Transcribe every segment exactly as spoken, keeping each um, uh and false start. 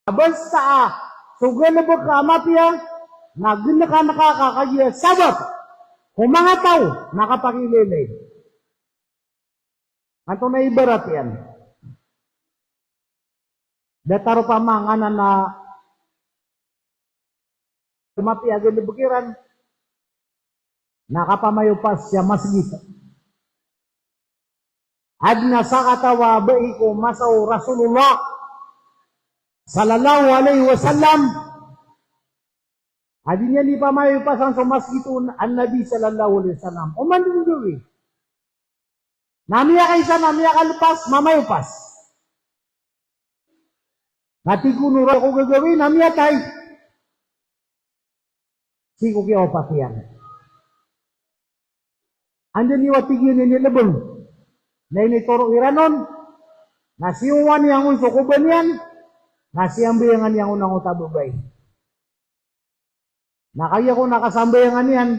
Basta a so galebek ka a mapiya na genekan ka ka kagiya sabap ko manga taw na kapakiilaylay. Antonaa i ibarat iyan? Datar opama nganan a mapiya a galebek iran na kapamayopas sa masgit. Adn a sakataw a bai ko masa o Rasulullah sallallahu alaihi wasallam a di niyan di pamayopasan so masgit o Nabi sallallahu alaihi wasallam. Oman dn gawii. Na miyakaisa, na miyakalepas, mamayopas. Na tig o Rasulullah ko gagawii, na miyatay. Sii ko kiyaopat iyan. Anda niyo a tig iyan inilebeng. Na initoro iran on. Na siyowan iyan on so koba niyan. Na siyambayangan iyan on angkoto a babay. Na kagiya ko na kasambayangan iyan,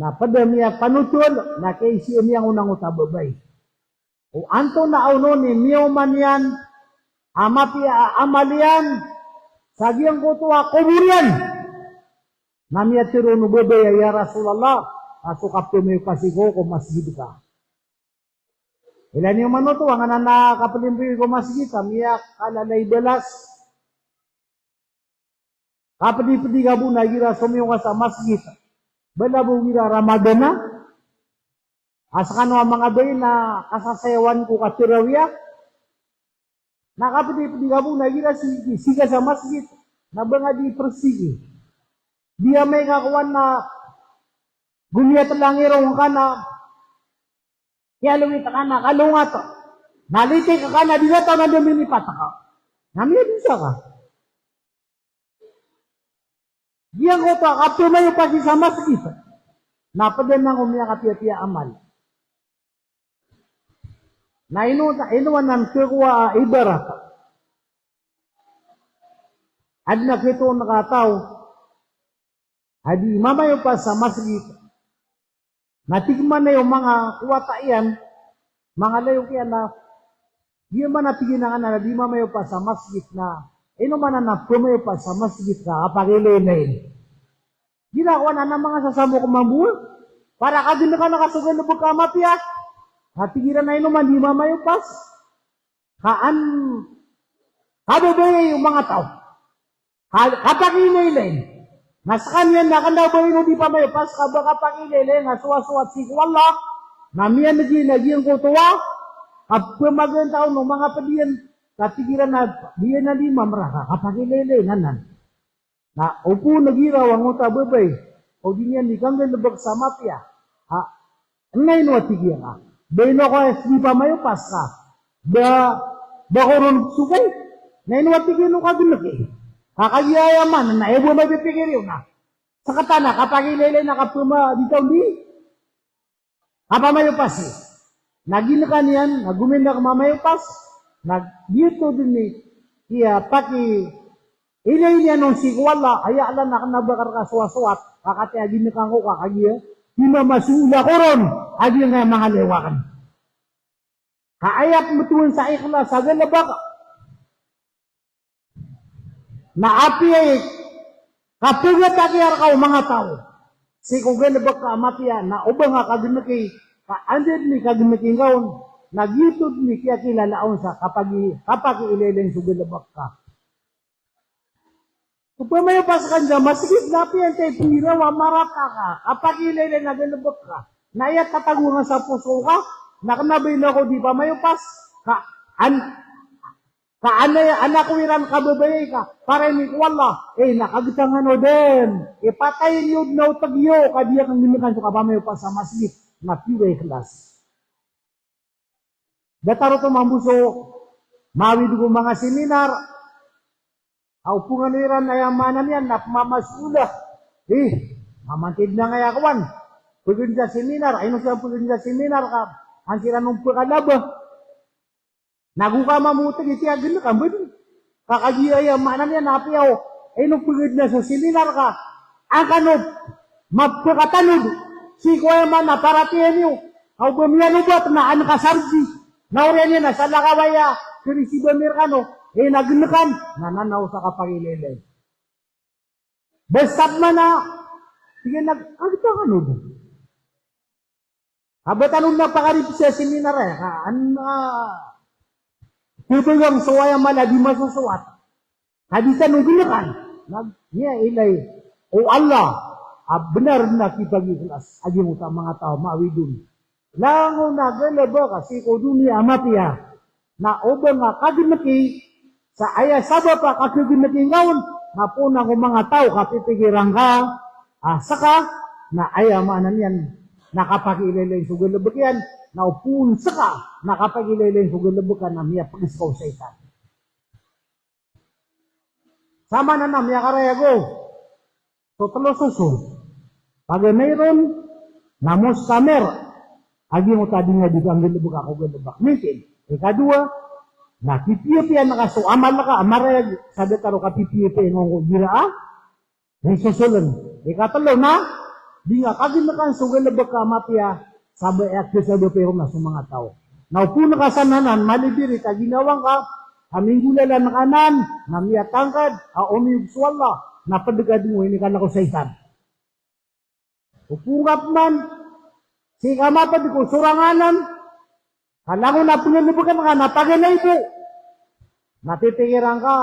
na pd a miyapanotol, na kaisiyan iyan on angkoto a babay. O antonaa onon i miyaoma niyan a mapiya a amal iyan sa giyangkoto a kobor iyan? Na miyatharo on o babay a, "Ya Rasulullah, a so kapmayopas ko ko masgit ka." Ilaya niyo man oto a nganan a kaplimpiyo ko masgit a miyakalala i balas. Kapedipedi ka bo na igira somiyowa sa masgit. Bala bo igira Ramadan a, a sekano a manga bai na kasasayawan ko katarawih a. Na kapedipedi ka bo na igira sii, sii ka sa masgit. Na ba nga di persigi. Di amay ka kowan na gomiyat a langirong ka na kiyalowit ka na kalongat. Na litik ka na di nga taw na dominipat ka. Na miyadosa ka. Giyangkoto a kapmayopas sa masgit na pd anan ko miyakapiyapiya a amal. Na ino, ino anan khakowa a ibarat? Adn a khatoon ka a taw a di mamayopas sa masgit. Na tig man o manga kowata iyan, manga layok iyan na, di man a tig iyan a nganan a di mamayopas sa masgit na, ino man anan a pamayopas sa masgit ka kapakiilaylay. Di na kowan anan a manga sasamok mambo, para kagenekan ka so galebek ka a mapiya. Na tig iran a ino man di mamayopas. Ka an, kababayai o manga taw. Ka, kapakiilaylay. Na sekaniyan na kena ba ino di pamayopas ka ba kapakiilaylay na sowasowat sii ko Allah. Na miyanegi na giyangkoto a kapamagantaw o manga ped iyan. Ka tig iran a di anan di mamera ka kapakiilaylay anan. Na opama na giraw angkoto a babay, o di niyan di kanggalebek sa mapiya. Ha, na ino a tig iyan ka. Ba ino ko a di pamayopas ka. Ba, ba ko ron sokay. Na ino a tig iyan o kagenek i. Ka kagiya aya man, na aya bo a mapipikir iyo na. Sekatana, kapakiilaylay na kapama di taw di. Kapamayopas i. Na ginekan iyan, na gominek mamayopas, na giyoto den i kiyapakiilay niyan on sii ko Allah, aya Allah na kena ba ka reka sowasowat, ka katii a ginekan ko ka kagiya, di mamasola ko ron, a giyangkaya manga lewaken. Ka aya pembetowan sa ikhlas a galebek. Na apiya i kapegat a kiyarka o manga taw sii ko galebek ka a mapiya, na o ba nga kageneki, ka anda den i kageneki ngka on, na giyoto den i kiyakilala on sa kapagi, kapakiilaylay so galebek ka. Opama iyo pasekan sa masgit na apiya antaa i pengiraw a marata ka, kapakiilaylay na galebek ka. Na aya tatago nga sa poso ka, na kena ba ino ko di pamayopas, ka an, ka an aya, an ako iran kababayai ka, para ini ko Allah, eh, na kagetangan o den, eh, patayin iyo den a oteg iyo, ka di aken genekan so kapamayopas sa masgit, na piyo a ikhlas. Datar oto mambo so mawid ko manga seminar, a opengan iran aya maana niyan na pemamasola. Eh, mamantid na ngaya kowan. Peged sa seminar, ino sa peged sa seminar ka, an siran on pekalaba. Na go ka mambo oteg i tiyagen ka mbed. Ka kagiya aya maana niyan na apiya o, ino peged na so seminar ka, an kano mapekatanod sii ko aya maana paratiyaya niyo. Ka o ba miyanobat na an kasarji. Na oriyan iyan na salakaw aya kerisiba mi rekano. Aya na geneken, na nanaw sa kapagilaylay. Basta pman a, tig iyan a, kagiya tano dn. Ka ba tano na pakarip sa seminar aya, ka an, ah, kebegang so aya mala di masosowat. Ka di tano geneken. Na, niya ilay, o Allah, a benar na kipagikhlas, a giyangkoto a manga taw a maawid on. Langon a galebek sii ko doniya a mapiya. Na o ba nga kageneki sa aya sabap a kagegeneki ngka on, na poon ko manga taw a kapipikiran ka, ah, seka, na aya maana niyan na kapakiilaylay so galebek iyan, na o poon seka na kapakiilaylay so galebek iyan na miyapeges ka o shaytan. Sa maana na miyakarayag o so telo soso. Paganay ron na mustamir a giyangkoto a di nga di kanggalebeka ko galebek. Mintin. Ikadowa, na pipiyapiya ka so amal ka a marayag sa datar o kapipiyapiya ngka ko gira a di sosolen. Ikatelo na di nga kagenekan so galebek ka a mapiya sa ba aya kesabap iron na so manga taw. Na o poon ka san anan malibirit a ginawa ngka, a minggolalan ka anan, na miyatangkad a omiyog so Allah, na ped ka dn o inikalek o shaytan. O poon ka pman sii ka maped ko sorangan anan, ka langon a pengalebeken ka na paganay bo, na pipikiran ka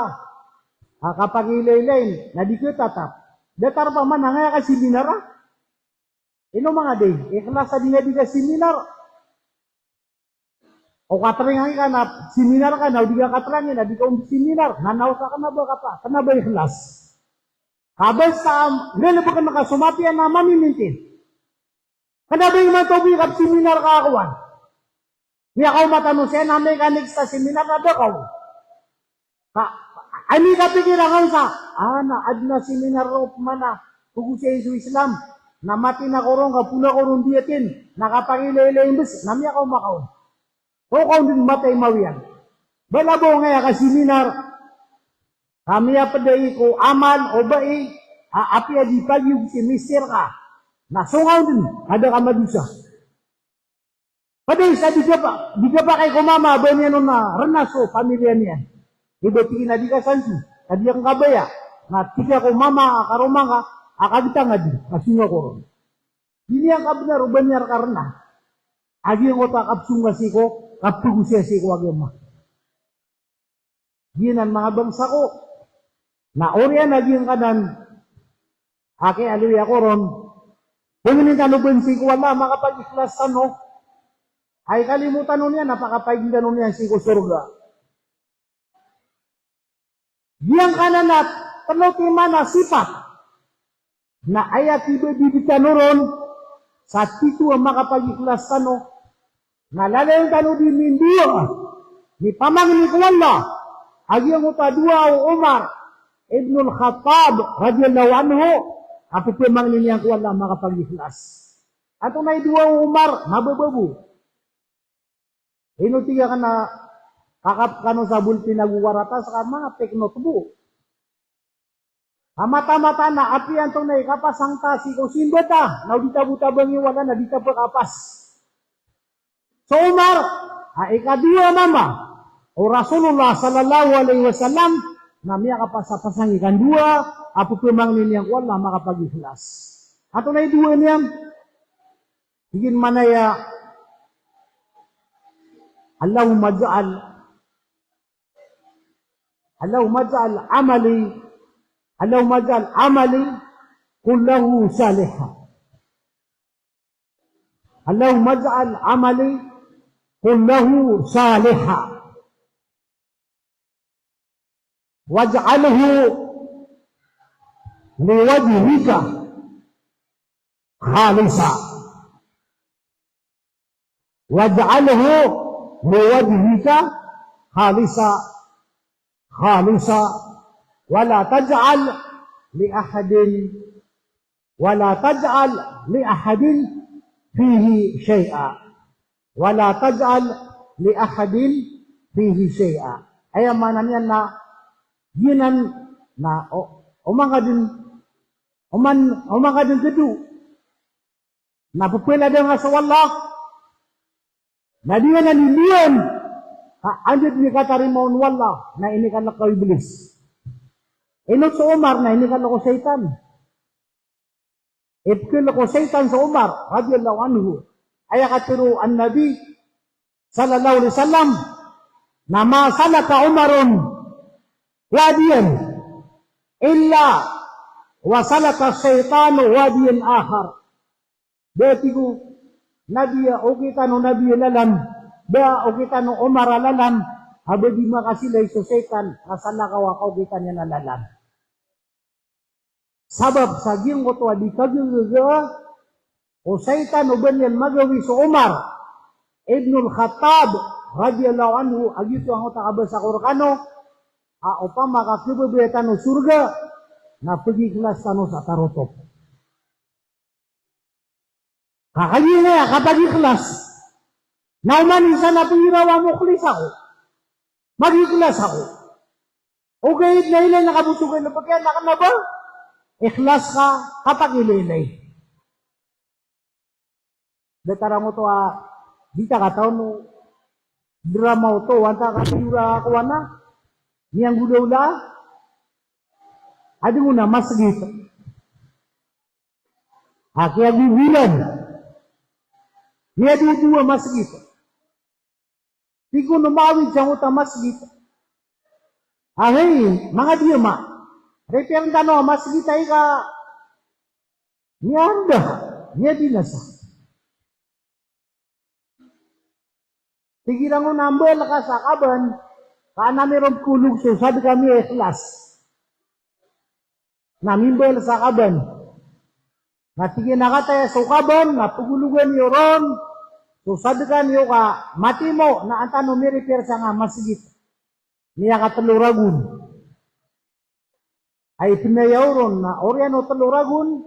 a kapakiilaylay na di ketatap. Datar pman a ngaya kaseminar a, ino manga di ikhlas a di nga di kaseminar. O katerengan ka na seminar ka na o di ka katerengan na di ka on seminar, na nanaw sa kena ba kapa, kena ba ikhlas. Ka basta a galebeken ka so mapiya na mamimintin. Kena ba imanto bo i kapseminar ka a kowan. Miyakaoma tano siya na mechanics a seminar na da ka on. Ka, ani kapikiran ka on sa, ah, na aden a seminar roo pman a pegosiyai so Islam, na matin ako ron ka poon ako ron diyatin, na kapakiilaylay mbes, na miyakaoma ka on. Roo ka on dn matay mawiyan. Bala bo ngaya kaseminar, ka miyaped ai ko amal o bai a apiya di pagiyog si mister ka, na so ngka on dn a da ka madosa. Ped sa di ka pa, di ka pakay ko mama a ba niyan on a rena so pamilya niyan. Iba tig iyan a di ka sansi, ka di akn kabaya. Na tig ka ko mama a karoma ngka a kagiya tangad, ka singa ko ron. Di niyan kabenar o ba niyan reka rena a giyangkoto a kapsong ka sii ko, kapegosiyai sii ko agama. Giyanan manga bangsa ko. Na oriyan a giyangkanan a kiyaaloy ako ron, pangnin tano ben sii ko Allah a makapagikhlas tano. Ay kalimo tano niyan a pakapainggan tano niyan sii ko sorga. Giyangkanan a telo timan a sipat. Na aya kibabida tano ron sa tito a makapagikhlas tano, na lalayon tano di mindowa, mipamangni ko Allah, a giyangkoto a dowa o Umar ibn al-Khattab radiyallahu anhu, a pepamangni niyan ko Allah a makapagikhlas. Antonaa i dowa o Umar, na bababo. Ino tig akn a kakap kano sa bulpin ago warata, sa ka manga pekno tbo. A mataan-mataan a apiya antonaa i kapasang ta sii ko simba ta, na o di ta bo tabangi wala na di ta pekapas. So Umar, a ikadowa a mama o Rasulullah sallallahu alaihi wasallam, na miyakapasapasangi kandowa a pepamangni niyan ko Allah a makapagikhlas. Antonaa i dowa niyan? Tig iyan mambo a, Allahumma ij'al, Allahumma ij'al amali, Allahumma ij'al amali kullahu salihan. Allahumma ij'al amali kullahu salihan. Waj'alhu liwajhika khalisan. Waj'alhu liwajhika khalisan, khalisan. Wa la taj'al li ahadin Wa la taj'al li ahadin fihi shay'a. Wa la taj'al li ahadin fihi shay'a. Aya maana niyan na giyanan na o, oman ka dn, oman, oman ka dn kdo na pepeladan ka so Allah. Na di nga na liliyan Ka anda dn i katarima on o Allah na inikalk o Iblis. Ino so Umar na inikalk o shaytan. Ipkhalk o shaytan so Umar radiyallahu anhu. Aya katharo o Nabi sallallahu alaihi wasallam na ma salaka Umarun wadiyan illa wa salaka shaytanu wadiyan akhar. Da, tig o Nabi, a okitan o Nabi a lalan, da okitan o Umar a lalan, a ba di makasilay so shaytan, ka salakaw a kaokitan iyan a lalan. Sabap sa giyangkoto a di kagagaga o shaytan o ba niyan magawi so Umar ibnul Khattab radiyallahu anhu, a giyoto angkoto a kabasa ko rkano, a opama ka khababayaan tano so sorga, na pagikhlas tano sa tarotop. Ka kagiya aya kapag-ikhlas. Na oman i isa na pnggiraw a mukhlis ako. Mag-ikhlas ako. Ogaid na ilay na kabothogan o pakiyan na kna ba ikhlas ka kapag-ilaylay. Datar angkoto a di ta kataw o drama oto, antaa ka piyora kowan a miyanggolawla a dn on a masgit. A kiyagogoran. Miyadodowa masgit. Tig on o maawid sangkoto a masgit a, hay, manga diyama, repair tano a masgit a ika miyanda, miyabinasa. Tig iran on a mbala ka sa kaban, ka an ami ron pkholog so sadka a miyaikhlas. Na mimbal sa kaban. Na tig iyan a kataya so kaban, na pkhologan iyo ron so sadka niyo ka matimo, na an tano mirepair sangkai a masgit. Miyakatlo ragon. Ay pnaya o ron, na oriyan o tlo ragon,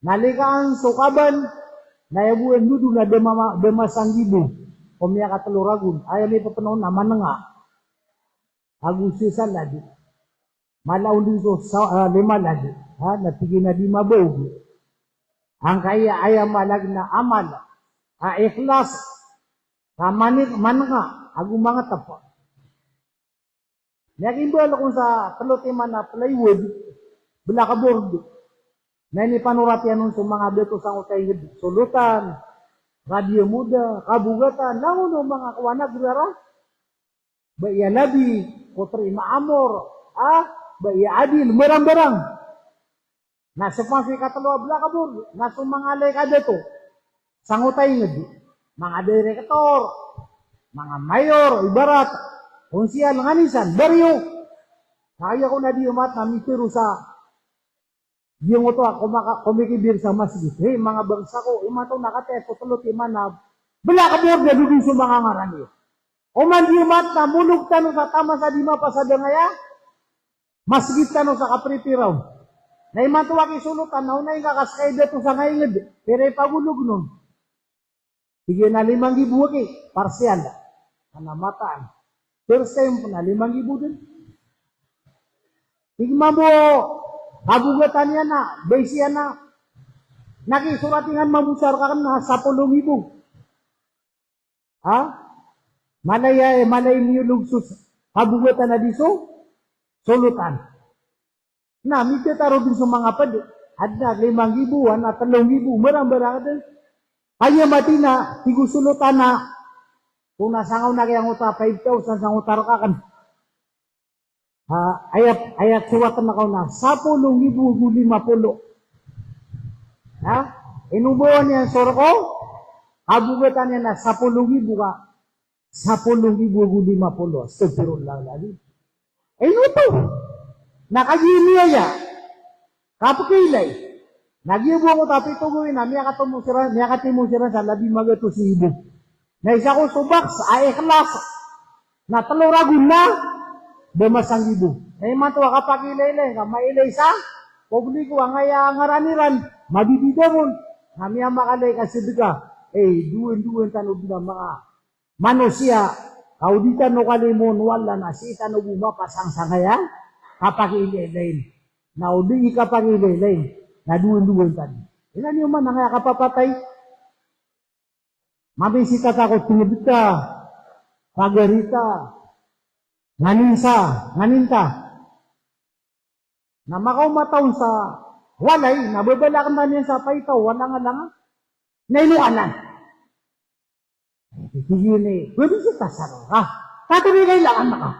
na likaan so kaban, na aya bo a ndodo na da ma-, da masanggibo. O miyakatlo ragon. Aya mipapnaya on na manenga. Ago sii sa ladi. Mala on dn so sa, ah, lima ladi. Ha, na tig iyan a di mabaog. Angkaya aya maana na amal a ikhlas, ka mani-, manenga, ago mangetep. Miyakimbal kon sa tlo timan a plywood, blackboard. Na inipanoratiyan on so manga dato sangkoto a inged. Solotan, Rabiya Muda, Kabogatan, langon o manga kowan a grara. Ba iya labi, ko tarimaa amor, ah, ba iya adil, mbarambarang. Na so paso ikatlo a blackboard, na so manga lay ka dato sangkoto a inged, manga direktor, manga mayor, ibarat, konsihal, nganin san, baryo. Na aya kon a di omat na mitharo sa giyangkoto a komaka-, komikibir sa masgit. Hey, manga bangsa ko, imanto na kataya so tlo timan a blackboard a dodon so manga ngaran iyo. Oman di omat na molog tano sa taman sa di mapasad angkaya masgit tano sa kapripira on. Na imanto a kisolotan na onay ngka ka ska i dato sangkai a inged, pira i pagolog on? Tig iyan a lima nggibo aki, parsial. Ana mataan. First time pn a lima nggibo dn. Tig mambo, Kabogatan iyan a, bays iyan a, na kisorat iyan mambo sa rk akn na sapolo nggibo. Ha? Mala i, mala i miyolog so Kabogatan a di so solotan. Na mitharo dn so manga pd. Adn a lima nggibo, adn a tlo nggibo, mbarambarang dn. Aya mataan a, tig o solotan a, ko na sangkaw na kiyangkoto a five thousand sangkoto a rk akn. Ha, aya, aya kisorat na kaw na sapolo nggibo ago lima polo. Ha? Ino bo niyan so rk o Kabogatan iyan a sapolo nggibo ka sapolo nggibo ago lima polo. Astaghfirullahal azim. Ino oto? Na kagiya niyan aya kapkailay. Na giya bo angkoto a pito gawii na miyakatimo siran, miyakatimo siran sa labi magatos i ibo. Na isa ko so box a ikhlas na tlo ragon na da masanggibo. Na imanto a kapakailaylay ka mailay sa publiko angkaya ngaran iran, mabibida on. Na miyamakalay ka sedka. Eh, dowan-dowan tano dn a manga manosiya, ka o di tano kalimoon o Allah na sii tano bo mapasang sangkaya kapakailaylay. Na o di kapakailaylay, na dowan-dowan tano. Ina niyo man angkaya kapapatay. Mabisita ta ko tngd ta. Pagarita. Nganin sa, nganin ta. Na makaoma taw on sa walay, na babalakan ta niyan sa paitaw, walay nga langan. Na ino anan? Tig iyan a, pwede sa tasar ka. Tatari kailangan na ka.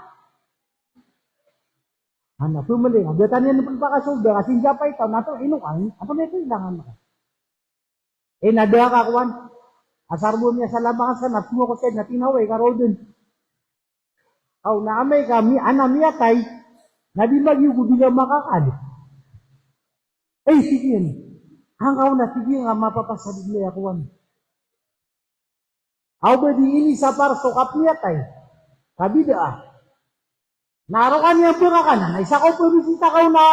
Ana, pwede nga, biyatan iyan pagpakasoda, kasi siya paitaw, na to, ino ka, ato na kailangan na ka. Eh, na da ka kowan. Asar bo niyan sa labangan sa, na tungo ko sa, na tinaway ka roden. Aw, na amay ka, mi-, ana miyatay, na di magiyogo di ka makakali. Eh, tig iyan. Angkaw na tig iyan nga mapapasad iyan a kowan. Aw ba di inisapar so kapiyatay. Kabidaa. Na roo ka niyan pekakana, na isa ko pebisita ka on a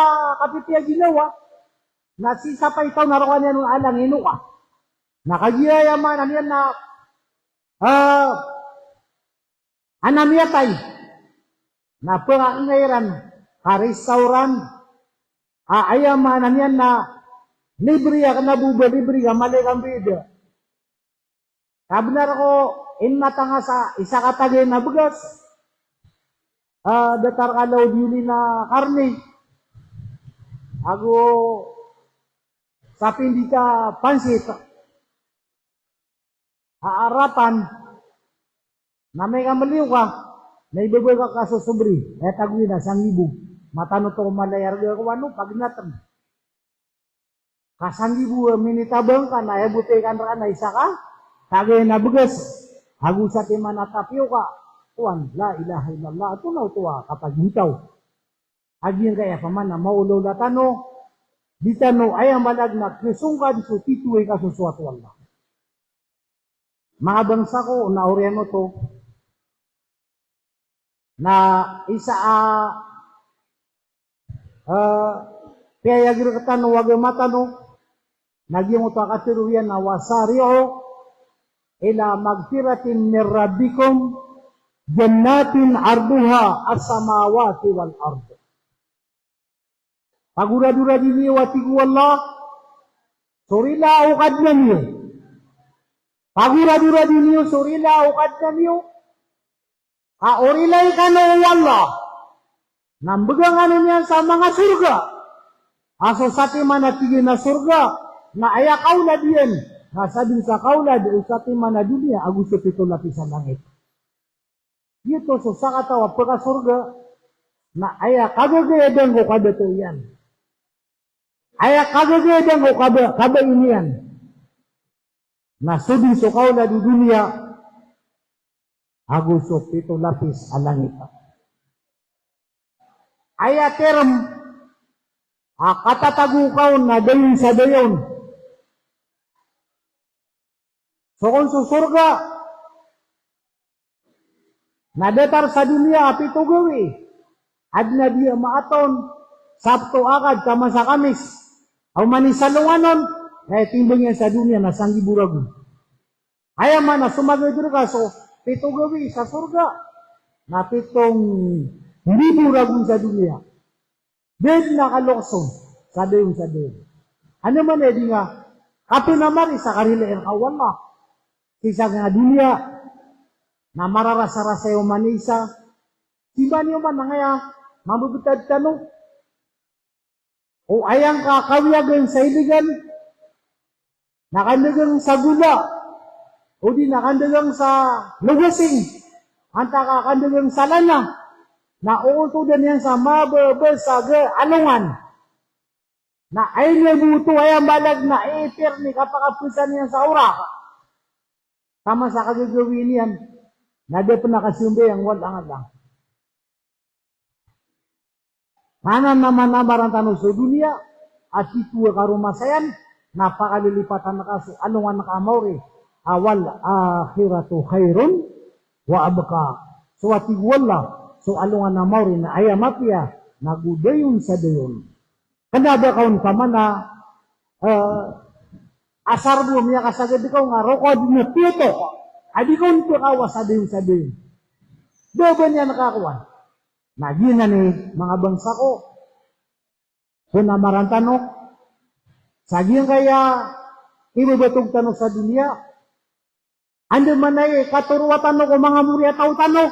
kapipiya ginawa. Na sii sa paitaw na roo ka niyan on alang ino ka. Na kagiya aya maana niyan na, ah, ana miyatay. Na pekakingairan ka restaurant. A, aya maana niyan na libre a kena bo ba libre ka malay ka mbida. Kabenar ko, inmatang a sa isa ka tagay na begas. Ah, datar ka law di oli na karne. Ago sapindit a pansit. Aarapan. Na amay ka meliyo ka. Na ibebeka ka so sobre. Aya tagoy na sanggibo. Matano to ko malay a rega ko ano, pagenaten. Ka sanggibo a minitabang ka na aya botay ka rekana isa ka tagay na begas. Ago satiman a tapioka. Kowan, la ilaha illallah. Ato na oto a kapagintaw. A giyangkaya pman a maolaola tano. Di tano aya maana na kesongkad so pito a ikasosoat o Allah. Manga bangsa ko, na oriyan oto na isa a, eh, piyayag rektano o agama tano, na giyangkoto a katharo iyan na wasari'u ila maghfiratin min rabbikum jannatin arduha as-samawati wal ard. Pagoradoradi niyo a tig o Allah so rila o Kadnan iyo. Pagoradoradi niyo so rila o Kadnan iyo. Ka o rilai kano o Allah na mbegan kano niyan sa manga sorga. A so satiman a tig iyan a sorga na aya kaolad iyan na sadn sa kaolad o satiman a doniya ago so pito lapis a langit. Giyoto so sakataw a pekasorga na aya kagagaya dn ko kadato iyan. Aya kagagaya dn ko kaba-, kabain iyan. Na so dn so kaolad o doniya ago so pito lapis a langit. Aya term a katatago ka on na dayon sa dayon. So kon so sorga na datar sa doniya a pito gawii. Adn a di a maatoon, Sabto, Akad, taman sa Kamis. Aw mani sa alongan on, na aya timbang iyan sa doniya na sanggibo ragon. Aya maana so magagr ka so pito gawii sa sorga na pitong ribo ragon sa doniya. Da dn a kalokes on sa dayon sa dayon. Ano man aya di nga kapenamari sa karilaan ka o Allah sii sa giyangkaya doniya na mararasarasay oman i isa. Simba niyo man angkaya mambebetad tano o aya ngka kawiyagan sa iligan na kandagang sa gola, odi na kandagang sa logasing, antaa ka kandagang sa lana, na oontodan iyan sa mababasag a alongan. Na aya niyan bo oto aya mbalag na iipir ni kapakapesan iyan sa orak. Taman sa kagagawii niyan, na da pn a kasambayang o alang-alang. Mana na manamaran tano so doniya a tito a karomasayan, na pakalilipatan ka so alongan ka a maori a wal akhiratu khairun wa abqa. So a tig o Allah, so alongan a maori na aya mapiya, na go dayon sa dayon. Kna ba ka on pamana, eh, asar bo miyakasagad ka on nga roo ka dn a piyatok a di ka on pkawa sa dayon sa dayon. Da ba niyan kakowan? Na giyanan i manga bangsa ko, penamaran tano sa giyangkaya ibabatog tano sa doniya. Andamanaya i katoroa tano ko manga moriyataw tano.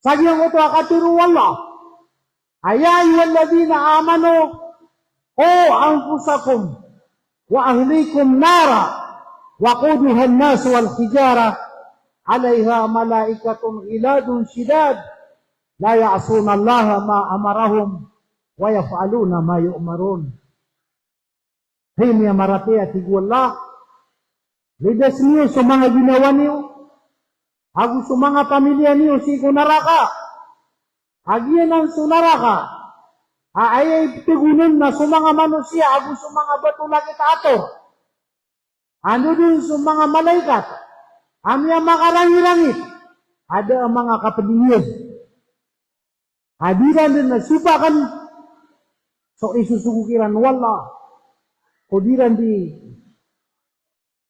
Sa giyangkoto a katharo o Allah a, "Ya ayyuhalladhina amanu, qu anfusakum wa ahlikum nara, waquduhan nasu wal hijarah, alaiha malaikatun ghilazun shidad, la ya'sunallaha ma amarahum, wa yaf'aluna ma yu'marun." Hay miyamaratiyaya, tig o Allah, lidas niyo so manga ginawa niyo, ago so manga pamiliya niyo sii ko naraka. A giyanan so naraka a aya ipteg on na so manga manosiya ago so manga bato lakit a ator. Anda dn so manga malaikat a miyamakarangirangit a da a manga kapdingir. A di iran dn na sipakn so isosogo kiran o Allah, ko di iran di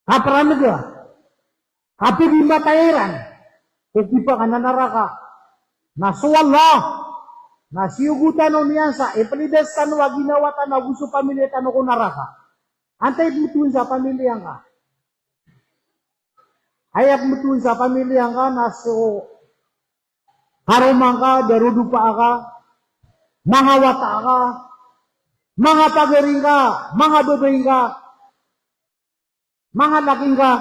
kapranega, kapagimbataya iran ko kipakn a naraka. Na so Allah na siyogo tano niyan sa iplidas tano a ginawa tano ago so pamiliya tano ko naraka. Antaa i pmbtowan sa pamiliya ngka? Aya pmbtowan sa pamiliya ngka na so karoma ngka, darodopa aka, manga wata aka, manga pagari ngka, manga babay ngka, manga laki ngka,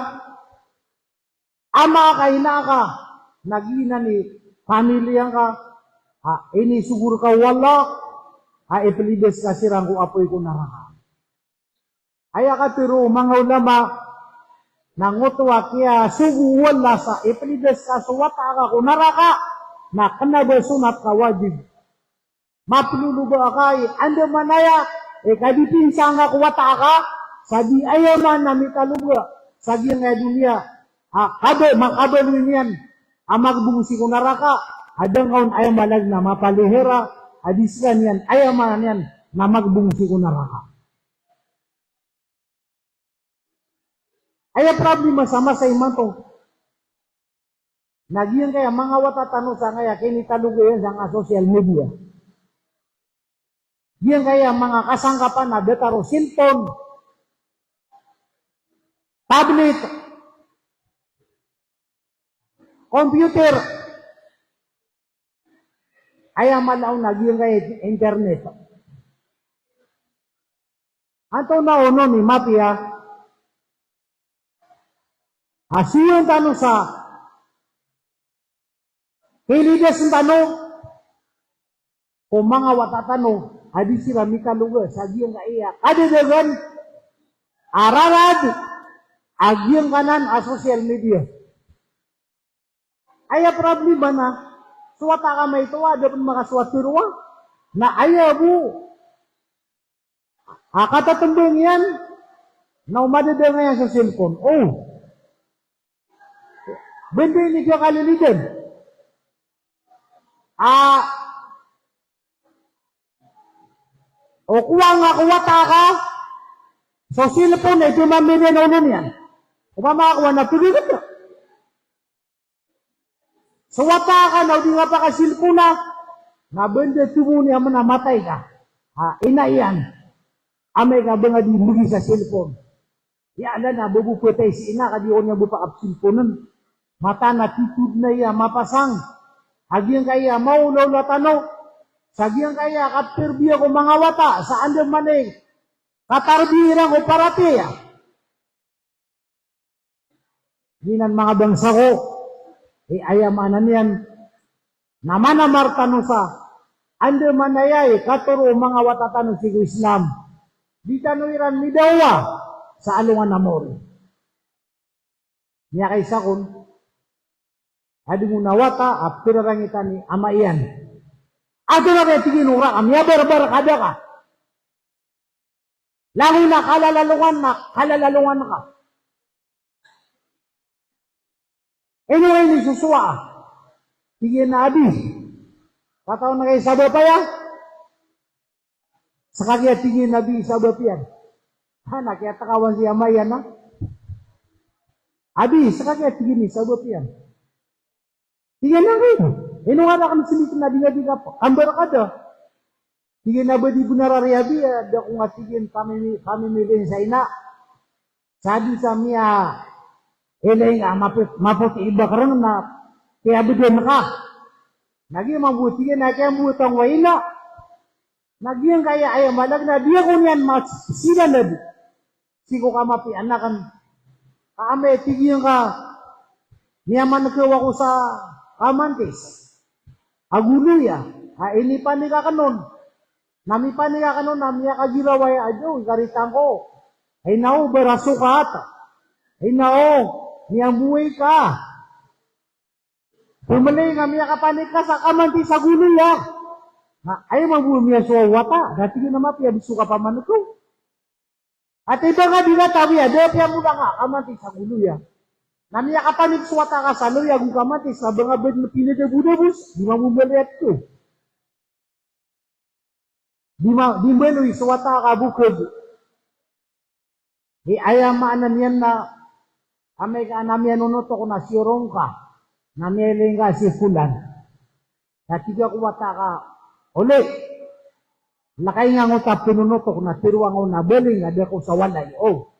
ama aka, ina aka, na giyanan i pamiliya ngka a inisogo rka o Allah a iplidas ka siran ko apoy ko naraka. Aya katharo o manga ulama na ngoto a kiyasogo o Allah sa iplidas ka so wata aka ko naraka na kna ba so na pkhawajib. Maploloba aka i andamanaya i kadipinsa ngka ko wata aka sa di aya man a mitaloga sa giyangkaya doniya a kaba, makabaloy niyan a magbong sii ko naraka, a da ngka on aya maana niyan na mapalihira, a di skaniyan aya maana niyan na magbong sii ko naraka. Aya problema sa masa imanto na giyangkaya manga wata tano sangkaya kinitaloga iyan sangkaya social media. Giyangkaya manga kasangkapan a datar o cellphone, tablet, computer, aya mala on a giyangkaya internet. Antonaa onon i mapiya a siyon tano sa kilidasen tano ko manga wata tano a di siran mitaloga sa giyangkaya kadadagan a rarad a giyangkanan a social media. Aya problema na so wata ka maito a da pen makasowa tero a, na aya bo a katatembang iyan na o madadanga iyan sa cellphone. O, benda ini kiyakalilidan a o kowa nga ko wata ka so cellphone a ipemamiliya na olo niyan. Opama ka kowa na pegegeda so wata ka na o di nga pakasilpona, na benda tomo niyan a matay ka. Ha, ina iyan. Amay ka ba nga di mbegi sa cellphone. Iya anda na ba bo petay si ina ka di on iya ba pakasilponen. Mataan a titod na iya mapasang. A giyangkaya maolaola tano sa giyangkaya katarbiya ko manga wata sa andamanaya i katarbiya iran ko paratiyaya. Giyanan manga bangsa ko, i aya maana niyan na manamar tano sa andamanaya i katoro o manga wata tano sii ko Islam. Di tano iran midawa sa alongan a maori. Miyakaisa kon, adn on a wata a perarangitan i ama iyan. Antonaa kaya tig iyan o raka, miyabarbar ka da ka. Langon a kalalalongan na kalalalongan ka. Ino ka inisosowa? Tig iyan a abi. Katawan ka i sabap aya? Seka giya tig iyan a abi i sabap iyan. Ha, na kiyatakawan si ama iyan a abi, seka giya tig iyan i sabap iyan. Tig iyan a, ino nga raken senditen a di nga di ka kambarkada? Tig iyan a ba di benar a riyabi a da ko nga tig iyan pamimi-, pamimiliin sa ina. Sa di sa miya, Ilay nga mapi-, mapoti i bakreng na kiyabeden ka. Na giya mambo, tig iyan a kiyambo tangwa ina. Na giyangkaya aya malag na di ako niyan masilalad sii ko kamapiya aken. Ka amay tig iyan ka, miyamankaw ako sa kamantis a goloy a, a inipanik aken on. Na mipanik aken on na miyakagiraw aya a, "Oy, karitan ko. Ay nako, barasokat. Ay nako, miyamoway ka." Pemeli nga miyakapanik ka sa kamantis a goloy a. Na aya mambo miyasowa o wata, na tig iyan a mapiya di so kapamankaw. Ati ba nga di nga tawi a, da piya mo ba nga kamantis a goloy a. Na miyakapanik so wata ka sa loya ago kamantis, na ba nga bed na pinedebodebos, di mambo mbaliyat ko. Di ma-, di mbaloy so wata ka boked. Di aya maana niyan na amay ka na miyanonotok na siyorong ka, na miyailay nga si Fulan. Na tig a ko wata ka, "Oli, lakay nga ngota penonotok na teroa nga o na bali nga da ko sa walay." O.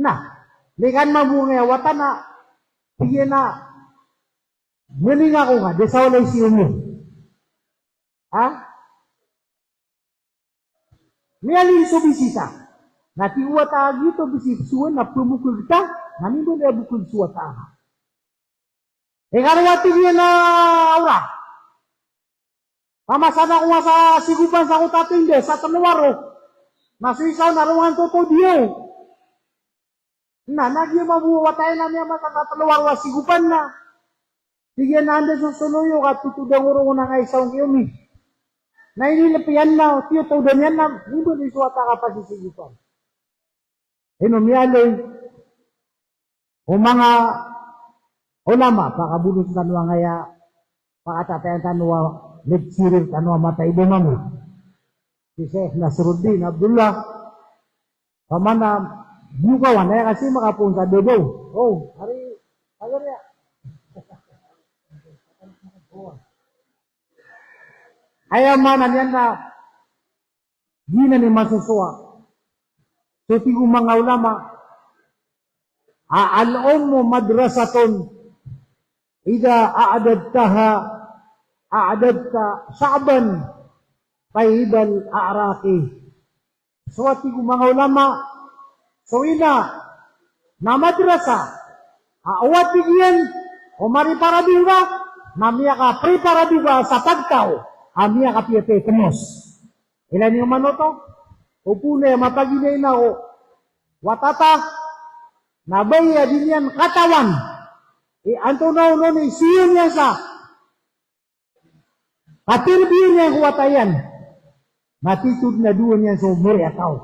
Na, likan mambo nga aya wata na, tig iyan a, "Mbaling ako nga da sa walay si Omi." Ha? Miyailay so bisita. Na tig o wata a, "Giyoto bisi pesowan na pemoked ta, na mimbaloy a boked so wata." Ikarowa, tig iyan a, "Ora, pamasan ako nga sa Sigopan sa ko tatinda sa telo waro. Na so isa on na rongan toto diyaw." Na, na giya mambo o wata iyan na miyamasan sa telo waro a Sigopan na. Tig iyan a, "Anda so soloyo ka totodan ko ron a nga isa on ki Omi." Na inilep iyan na, tiyotodan iyan na, mimbaloy so wata ka pasisigopan. Ino miyailay o manga ulama, pakabolos tano angkaya, pakatatayan tano a lecturer tano a matay bo mambo. Si Sheikh Nasruddin Abdullah, pamana, bukawan, aya kasi makapoon sa Davao. O, ari, agar iya. Aya maana niyan na, di na ni masosowa. So tig o manga ulama, a, "Al-ummu madrasatun idha a'dadtaha, a'dadta sha'ban tayyibal a'raqi." So a tig o manga ulama, so ina na madrasa, a, o a tig iyan o mariparado ka, na miyakapriparado ka sa pagtaw a miyakapiya i temos. Ilay niyo man oto, o pone a mapaginaina o wata ta, na baya di niyan katawan i antonaa onon i siyon iyan sa katerbiya niyan ko wata iyan, na titho den a dowa niyan so moriyataw.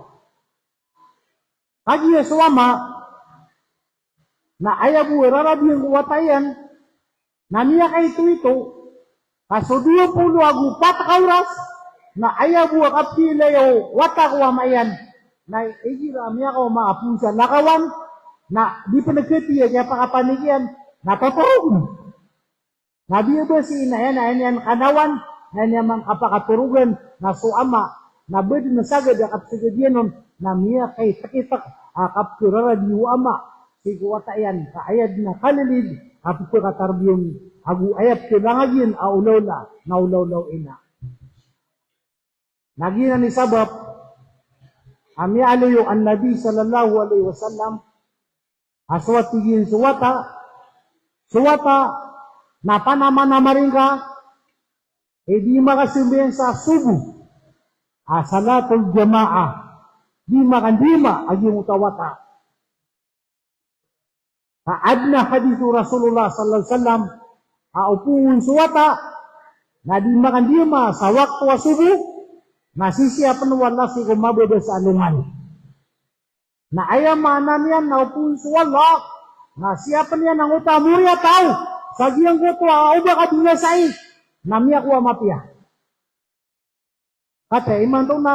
Kagiya so ama, na aya bo a raradiyan ko wata iyan, na miyakaitoito, ka so dowa polo ago pat ka oras, na aya bo a kapilay o wata ko ama iyan, na igira a miyakaoma a poon sa lakawan, na di pen katiya kiyapakapanik iyan, na totorog. Na biyabasi na aya niyan kanawan, na aya niyan kapakatorogan, na so ama, na ba den a sagad a kapsagad iyan on, na miyakaitekitek a kapkeraradi o ama sii ko wata iyan, ka aya den a kalilid a pepakatarbiya on, ago aya pekelangag iyan a olaola, na olaola o ina. Na giyanan i sabap a miyaaloy o Nabi sallallahu alaihi wasallam a so a tig iyan so wata, so wata na panamanamar ingka i di makasambayang sa sobo a salatul jamaah, di makandima a giyangkoto a wata. Ka aden a hadith o Rasulullah sallallahu alaihi wasallam a opama on so wata na di makandima sa wakto a sobo, na sisiyapen o Allah sii ko mababasa a alongan. Na aya maana niyan na opama on so Allah, na siyapen iyan angkoto a moriyataw sa giyangkoto a oba ka binasai, na miyakowa a mapiya. Katii imanto na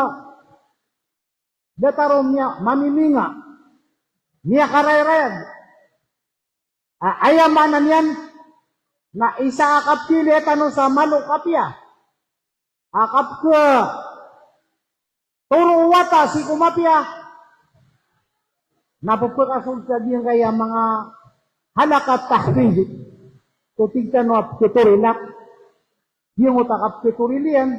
datar o miya, mamiminga, miyakarayrayag. A, aya maana niyan na isa a kapkhailaya tano sa malo kapiya a kapkhatoro o wata sii ko mapiya, Na pphakasold sa giyangkaya manga halakat tahfiz. So tig tano a pkhatorila. Giyangkoto a kapkhatorila iyan,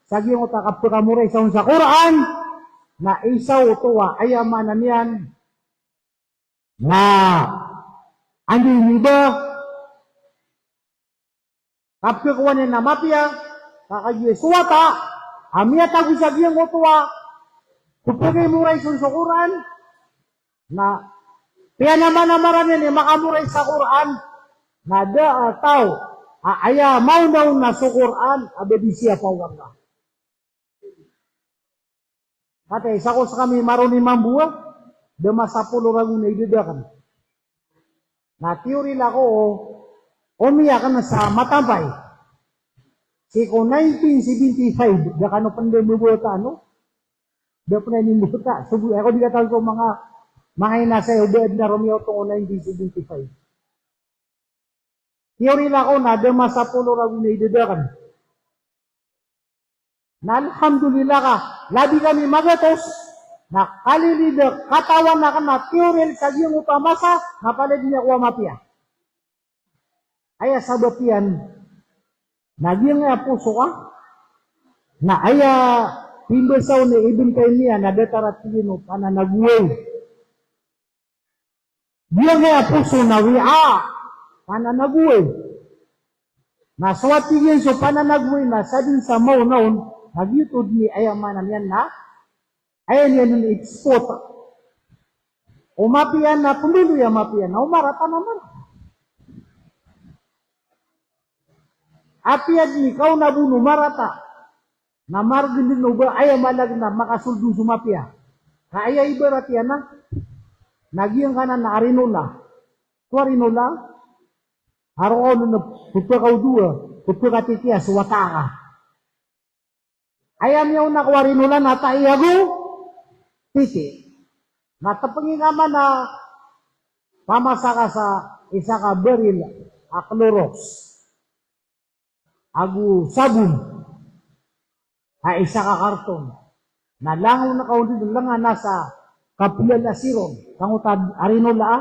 sa giyangkoto a kapkamoraisa on sa Qur'an, na isa oto a aya maana niyan na anda i ba kapkhakowa niyan a mapiya, ka kagiya so wata a miyatago sa giyangkoto a pphakamoraisa on sa Qur'an, na piyanamanamaraan iyan i makamoraisa sa Qur'an, na da a taw a aya maona on na so Qur'an a ba di siyapa o Allah. Kataya isa ko skami maroni mambo a da masapolo ragon a idad akn. Na tiyorila ko o, omi akn sa Matampay. Sii ko nineteen seventy-five, da kano pn da mbabata, ano? Da pn a inimbota. So, ako di katawan ko manga, manga inasa iyo, ba adn a romiyoto ko nineteen seventy-five. Tiyorila ko na da masapolo ragon a idad akn. Na alhamdulillah ka, labi kami magatos, na kalilid a katawan akn na tiyoril sa giyangkoto a masa, na palaya dn ako a mapiya. Aya sabap iyan, na giyangkaya poso ka, na aya pimbasa on i Ibn Taymiyyah, na datar a tig iyan o pananagoay. Giyangkaya poso na wi'a, pananagoay. Na so a tig iyan so pananagoay na sadn sa maona on, na giyoto dn i aya maana niyan na, aya niyan on i export o mapiya na pmbaloy a mapiya, na o marata na marata. Apiya dn i kaona bo on o marata, na margn dn o ba aya maana niyan na makasold on so mapiya. Ka aya ibarat iyan na, na giyangkanan a arinola. So arinola, a roo on na pphakaodowa, pphakatitiya so wata ka. Aya miyaona ko arinola na tai ago titi. Na tpngi ka man a pamasa ka sa isa ka baril a Clorox ago sabon a isa ka karton. Na langon ka on dn, lngana sa kaplala siron sangkoto a arinola a,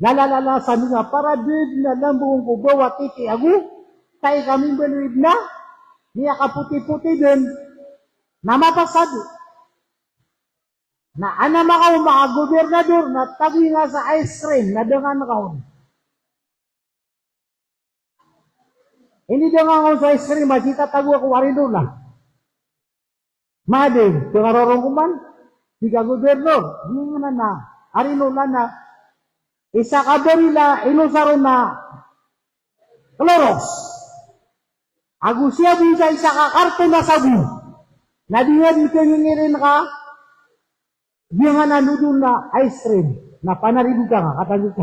lala, lala, sa miyaparaded na lambong ko bawa titi ago tai ka mimbaloy dn a miyakapoti-poti dn, na mapasad. Na ana makaoma a gobernador na tagoy nga sa ice cream na dngan ka on. Ini dngan ka on sa ice cream a sii tatago ako arinola. Madeng, pangarorong ko man, tig a gobernador, ini nga na, arinola na, isa ka baril a inosar on a Clorox. Ago siyabon sa isa ka karton a sabon. Na di nga di kangingirin ka, di nga na nodon na ice cream. Na panaribo ka nga, katagod ka.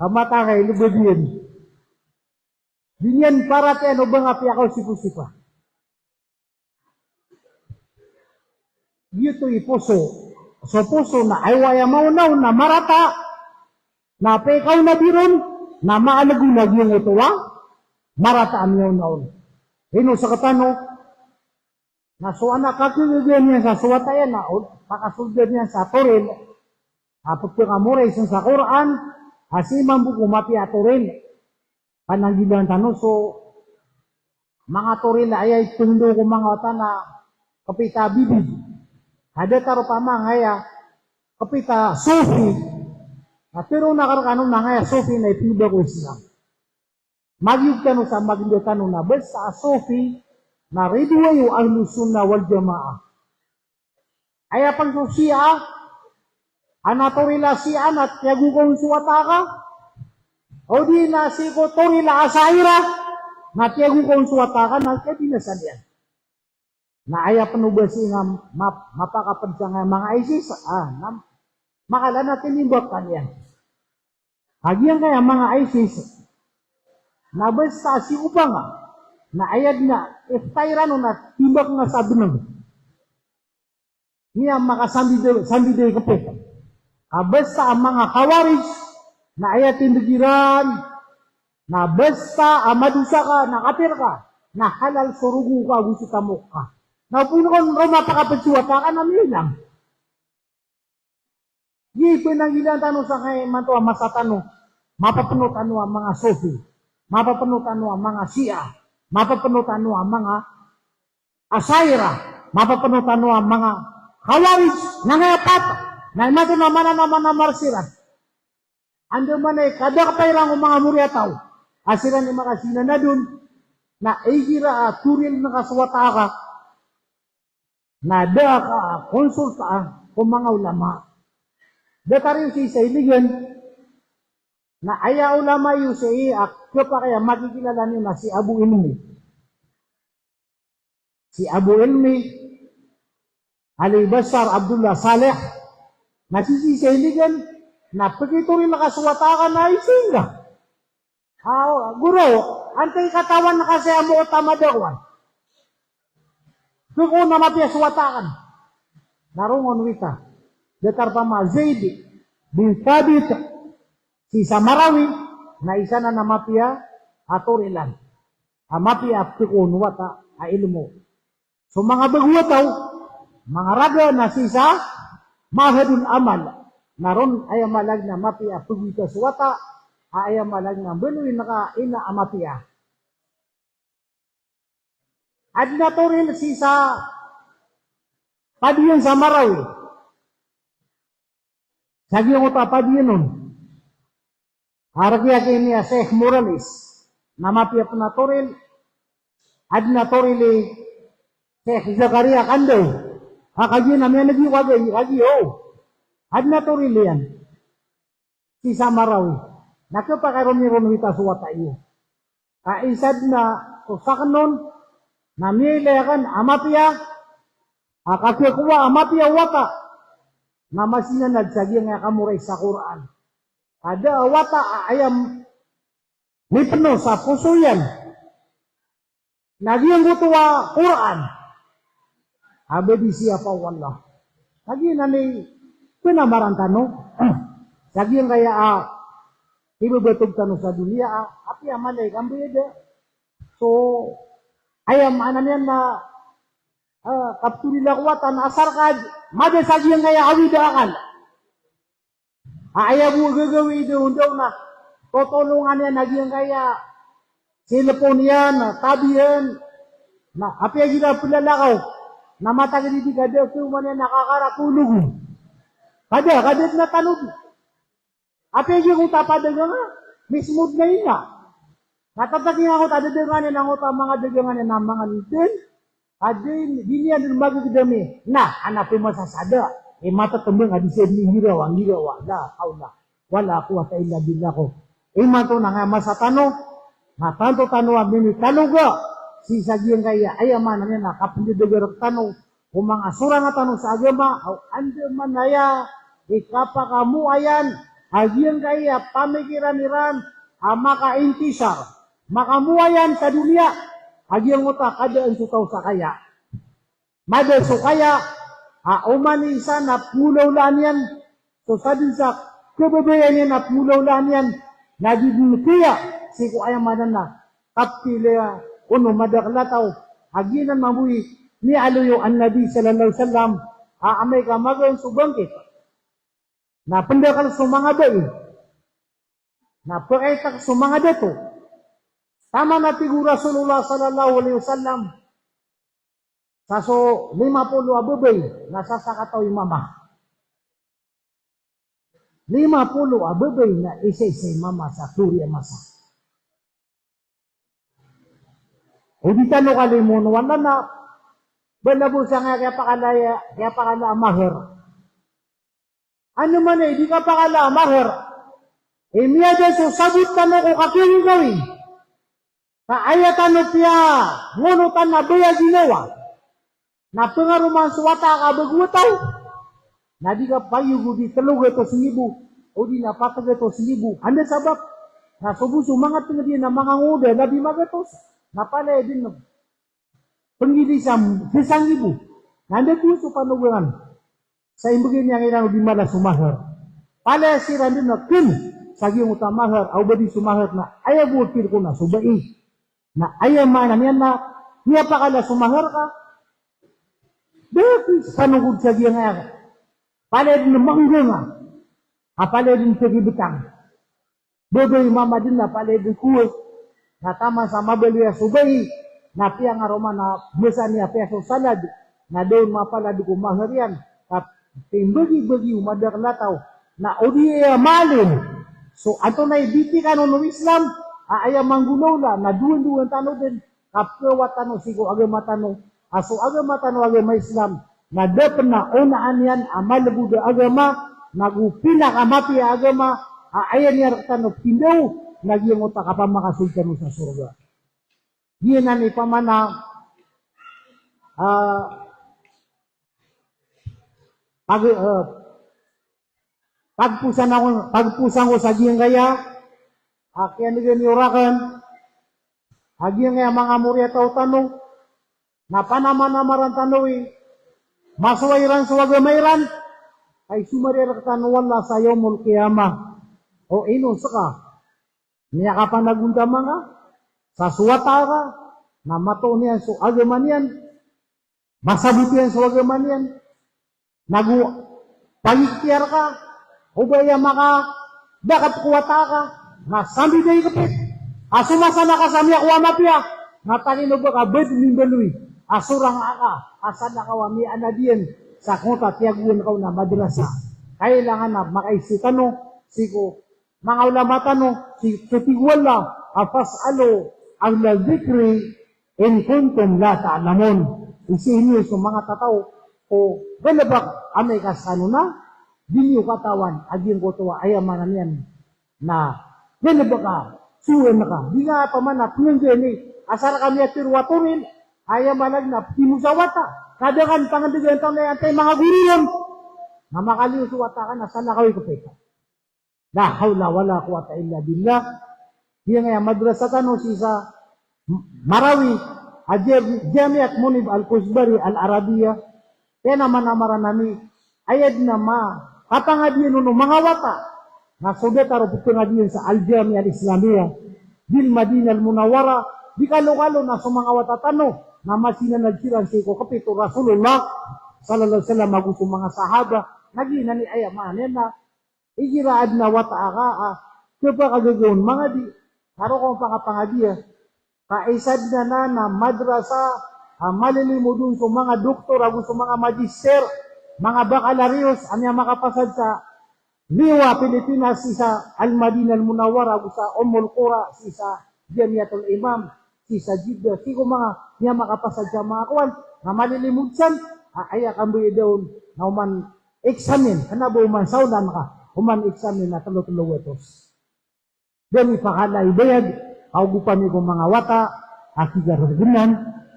Kamata ka, ilobod iyan. Di niyan paratiyayaan o ba nga piyakaosipasipa. Giyoto i poso. So poso na aya maona on na marata. Na pekaona biron, na maalgo na giyangkoto a marata a miyaona on. Ino sktano, na so ana kakagaga niyan sa so wata iyan na, o, pakasold iyan sa toril. A pphakamoraisa on sa Qur'an, a sii mambo ko mapiya a toril. Pananggilaan tano so manga toril a aya ipngndaw ko manga wata na kpita bibig. Ka datar opama nga aya kpita sofi. Na tharoon akn rkano na nga aya sofi na ipnggba ko Islam. Magiyog tano sa magndao tano na basta a sofi na ridoay o Ahlus Sunnah wal Jamaah. Aya pn so Shia, ana toril a Shia na tiyago ka on so wata ka. O di na sii ko toril a Asha'irah, na tiyago ka on so wata ka, na kiyabinasa niyan. Na aya pn o ba sii nga map-, mapakapd sangkaya manga ISIS, ah, na makala na tinimbak ka niyan. Kagiya angkaya manga ISIS, na basta sii ko banga, na aya dn a iftay ran on na timbak nga sa bnng. Niya makasambi da, sambi da i kpit. Ka basta a manga Khawarij, na aya tindg iran, na basta a madosa ka, na kapir ka, na halal so rogo ka ago so tamok ka. Na opama ka on roo mapakapd so wata ka na miilang. Giya i pnanggilaan tano sangkai imanto a masa tano, mapapno tano a manga Sufi, mapapno tano a manga Shia, mapapno tano a manga Ashaira, mapapno tano a manga Khawarij, na ngaya pat, na imanto na mana na mana marsiran. Andamanaya i kadakp iran ko manga moriyataw a siran i makasinanad on, na igira a toril ngka so wata aka, na da ka konsulta ko manga ulama. Datar iyo sii sa Iligan, na aya ulama iyo sii a khapakay a makikilala niyo na si Abu Ilmi. Si Abu Ilmi, Ali Bashar Abdullah Saleh, na sii sa Iligan, na pkitoril ka so wata aka na isingga. Aw, guro, antai katawan ka saya mu'tamad ako an? Pkoon a mapiya so wata aken. Na rongon wita. Datar pama Zaid bin Thabit, sii sa Marawi, na isa nan a mapiya a torilan. A mapiya a pkoon o wata a ilmo. So manga bago a taw, manga raga na sii sa Ma'hadul Amal. Na ron aya maana niyan na mapiya a pagowita so wata, a aya maana niyan na mbaloyin ka ina a mapiya. Aden a toril sii sa Padiyan sa Marawi. Sa giyangkoto a padiyan on, a rk iyan a Sheikh Morales, na mapiya pen a toril, aden a toril i Sheikh Zakaria Kandaw, a kagiya na miyaneg iyo kagiya, kagiya, o. Aden a toril iyan sii sa Marawi. Na khapakay ron iron wita so wata iyo. Ka isa den a so saken on, na miyailay aken a mapiya, a kagiya kowa a mapiya o wata, na masinanad sa giyangkaya kamoray sa Qur'an. Ka da a wata a aya m-, mipeno sa poso iyan na giyangkoto a Qur'an a ba di siyapa o Allah. Sa giyanan i penamaran tano sa giyangkaya a ibabatog tano sa doniya a apiya malay kambayada. So aya maana niyan na, eh, kaptolila ko wata na asar ka mada sa giyangkaya awida akal. A aya bo gagawii daondaw na totolongan iyan a giyangkaya cellphone iyan, tab iyan, na apiya igira pelalakaw na matagad i di ka da a kaoman iyan a kakaratolog. Kada, kada den a tanod. Apiya giyangkoto a padagang a mismo den a ina. Na tatak iyan angkoto a dadangan iyan angkoto a manga dagangan iyan a manga nten. Ka di, di niyan den magegedami. Na, ana pemasasada. E, matetembang a di sa di ngirawa, ngirawa. La hawla wala quwwata illa billah ko. Imanto na nga masa tano, na tanto tano a minitaloga sii sa giyangkaya, aya maana niyan na kapendadaga rektano ko manga sorang tano sa agama, aw andamanaya i kapakamoayan a giyangkaya pamikiran iran a makaintishar, makamoayan sa doniya a giyangkoto a kadaan so taw sa kaya. Mada so kaya a oman i isa na pengolaolaan iyan, so sadn sa kababayaan iyan a pengolaolaan iyan, na di den kaya sii ko aya maana na kapilaya o no madakel a taw a giyanan mambo i miyaaloy o Nabi sallallahu alaihi wasallam a amay ka magaan so bangkit na pendakel so manga bai, na pekaitek so manga dato. Taman a tig o Rasulullah sallallahu alaihi wasallam, sa so lima polo a babay na sasakataw i mama. Lima polo a babay na isaisa i mama sa tori a masa. O di tano kalimoon o Allah na bala bo sangkaya kiyapakala, kiyapakala a mahar. Andamanaya i di kapakala a mahar i miyada so sabot tano ko kakiyogawii. Ka aya tano piyangonotan a baya ginawa na pengaroman so wata ka bago a taw. Na di ka payogo di telo gatos nggibo, o di na pat gatos nggibo. Anda sabap? Na so bo so manga tenged iyan a manga ngoda na di magatos. Na palaya den penggilisa sanggibo. Na anda bo so panogangan sa imbegay niyan iran o di mala so mahar. Palaya siran den a ken sa giyangkoto a mahar, aw ba di so mahar na aya bo a tirko na so bai. Na aya maana niyan na miyapakala so mahar ka. Dati sa panogod sa giyangkaya. Palaya den a manggenga. a palaya dn pagibtang. Babay mama dn a palaya dn kowa. Na taman sa mabaloy a so bai, na piyangaroman a masa niyan a piya so salad, na da on mapalad ko mahar iyan, ka pimbagibagi o madakl a taw. Na o di aya maalin so antonaa i bitikan on o Islam, a aya manggolawla na dowandowan tano dn, ka pkawat tano sii ko agama tano, a so agama tano a agama Islam, na da pn a onaan iyan a malbod a agama, nago pinakamapiya a agama, a aya niyan rktano ptindaw, na giyangkoto a kapamakasold tano sa sorga. Giyanan i pamana, ah, pag-, ah, pagposan ako, pagposan ko sa giyangkaya a kiyan'gan iyo rakn, a giyangkaya manga moriyataw tano, na panamanamaran tano i masowa iran so agama iran, ka isomariya rktano o Allah sa Yawmul Qiyamah. O ino ska, miyakapanagontaman ka sa so wata ka, na matoon iyan so agama niyan, masabot iyan so agama niyan, nago pagikhtiyar ka, o ba aya makadakat ko wata ka, na sambi da i kpit a so masa na ka sa miyakowa a mapiya, na tangin o ba ka badn i mbaloy a sorang aka a sadn ka a miyaanad iyan sa kota tiyagoan ka on a madrasa. Kailangan a makaisa tano sii ko manga ulama tano, sii, so tig o Allah a, "Fas'alu ahla dhikri in kuntum la ta'lamun." Isii niyo so manga tataw ko galbk amay ka skano na di niyo katawan a giyangkoto a aya maana niyan na galbk a sowaan ka. Di nga pamana pngnggayn i asar ka miyatharo a toril, aya maana na ptimo sa wata. Ka da ka pangndgan tano aya antaa i manga goro ron, na makaliyo so wata ka na salakaw i kpit. La hawla wala quwwata illa billah. Giyangkaya madrasa tano sii sa Marawi, a Jam-, Jamiat Munib Al-Kuzbari Al-Arabiya. Kena manamaran ami, aya dn a ma-, kapangadiyan on o manga wata, na so datar o pphangadiyan sa Al-Jamiah Al-Islamiyah bil Madinah Al-Munawwarah, di kalokalo na so manga wata tano na masinanad siran sii ko kpit o Rasulullah sallallahu alaihi wasallam ago so manga sahaba. Na giyanan i aya maana niyan na igira adn a wata aka a khapakagaga on mangadi, na roo ka on pakapangadiya. Ka isa dn anan a madrasa a malilimod on so manga doktor ago so manga magister, manga baccalaureus a miyamakapasad sa liwa Pilipinas, sii sa Al-Madinah Al-Munawwarah ago sa Ummul Qura, sii sa Jamiatul Imam, sii sa Jeddah, sii ko manga miyamakapasad sa manga kowan, na malilimod san, a, aya kambayada on na oman examine, kna ba oman saolan ka, oman examine na tlo tlo watos. Da niyan pakala i bayad, kaogopan i ko manga wata a kigargnan,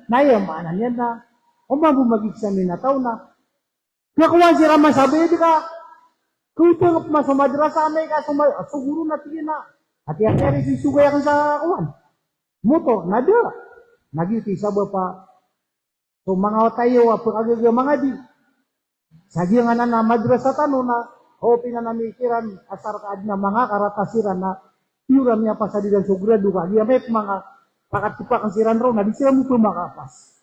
na aya maana niyan na oman bo mag-examine a taw na kakowan siran man sa bayad ka, kaotan pman so madrasa, amay ka so ma-, so goro na tig iyan a, ati-ati ari so isogay akn sa kowan, motor, na da. Na giyoto i sabap a so manga wata iyo a pkhagaga mangadi sa giyanan a madrasa tano na, o, piyanan ami kiran asar ka adn a manga karata siran na iyo ra miyapasad iran so grado ka giya met manga pakatpakn siran roo na di siran bo pmakapas.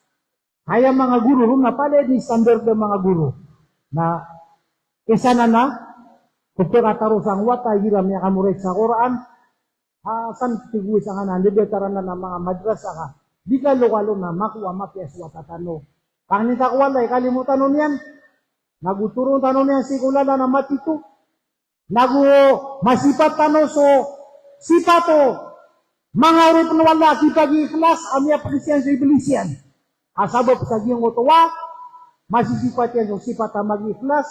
Aya manga goro ron na palaya dn i standard a manga goro. Na isa anan a pphakataro sa wata igira miyakamorait sa Qur'an, a, san tig o isa anan a ndadataran a manga madrasa ka di kalokalo na makowa a mapiya so wata tano. Pangnin ta ko Allah i kalimo tano niyan, nago toron tano niyan sii ko lalan a matito, nago masipat tano so sipat o manga oripn o Allah a kipag-ikhlas a miyapagisiyan so Iblis iyan. A sabap sa giyangkoto a masisipat iyan so sipat a mag-ikhlas,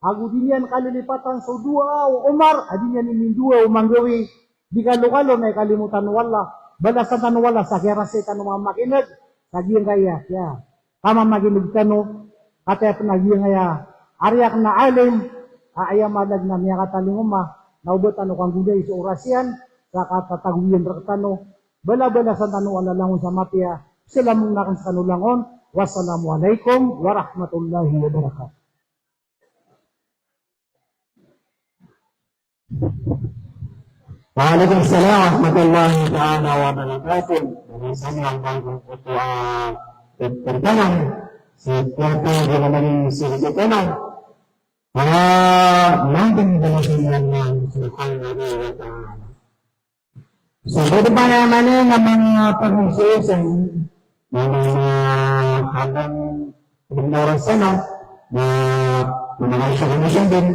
ago di niyan kalilipatan so doa o Omar a di niyan imindoa o manggawi. Di kalokalo na ikalimotan o Allah, balasan tano o Allah sa kiyarasay tano mamakin'g sa giyangkaya, kiya, kamamakin'g tano, kataya pn a giyangkaya ari akn a alim a, aya maana na miyakatalingoma, na oba tano kanggonay so oras iyan sa katatagoyan rktano. Balabalasan tano o Allah langon sa mapiya. Salam akn skano langon. Wassalamualaikum warahmatullahi wabarakatuh. Waalaikumsalam warahmatullahi taala wabarakatuh. Dari sana ang bangko ketua pertama, si Tuan Guru Mani Sisi Kono. Ah, mangkano ba na sa Allah subhanahu wa ta'ala. So, pwede pa naman eh, na mga pag-iisip, na mga habang pag-oras na, na mga isa ko na siya din.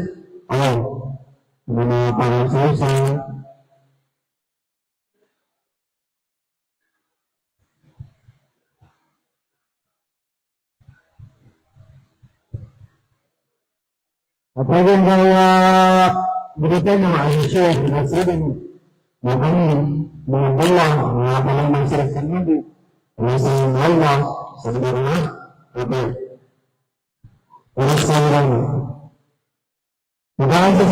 Ayun. Mga pag-iisip, Apagin kaya beritain na maayos siya, na sila din, na kami, mga bala, mga pala ng sila sa Nabi, mga sa Allah, sa mga, apa, para sa mga, mga sa